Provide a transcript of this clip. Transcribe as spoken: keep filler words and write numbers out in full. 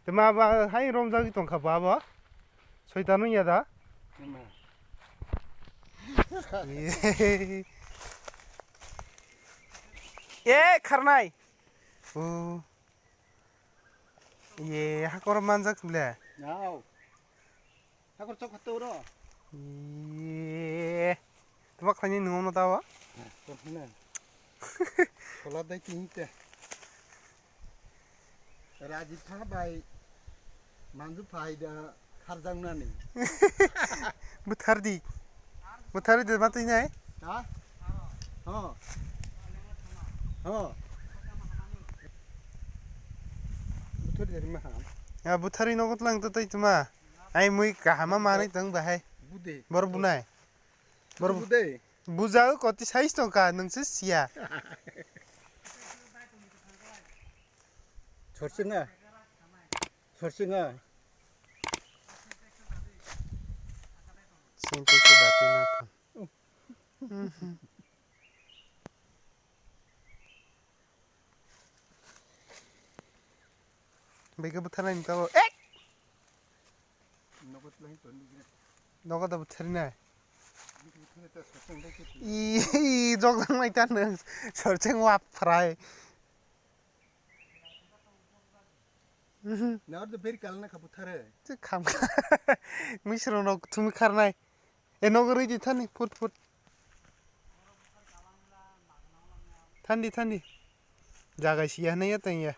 Tma ba hai romjagwi tongkha ba bo. Soitan wngya da? Tma. E kharnai. O. Ye, hakor manjak le. Nao. Hakor chok khato ro. Ye. Tubak khaini nungo no tawa. Tokne. Sola dai tini te. Raji tha bai. Manju phai da. Kharjaknani. Buthardi. Buthardi de matwi nai? Ha? Ho. Ho. Buthardi de ma ham. Ya buthari nogo tlang to tai tuma. Ai mui kahama manai tang bahai. Bude. Bor bunai. Bor bu- Bude. Bujao koti size tongka nungse sia. Sorsinga. Sorsinga. Sing tu sudah kena pun. Beke butharnai ni tabo. Ek! Nogo tlai ton di gre. Nogo da butharnai. Butharnai ta sorsing dai ke. I, i, jok nang mai tan nang. Sorsing wap fry. Nor do beri kalna kha buthare. Te kham. Misro nok thumi kharnai. E nogo rui di thani, phut, phut. Thandi, thandi. Jagai siya hanai ya tang ya.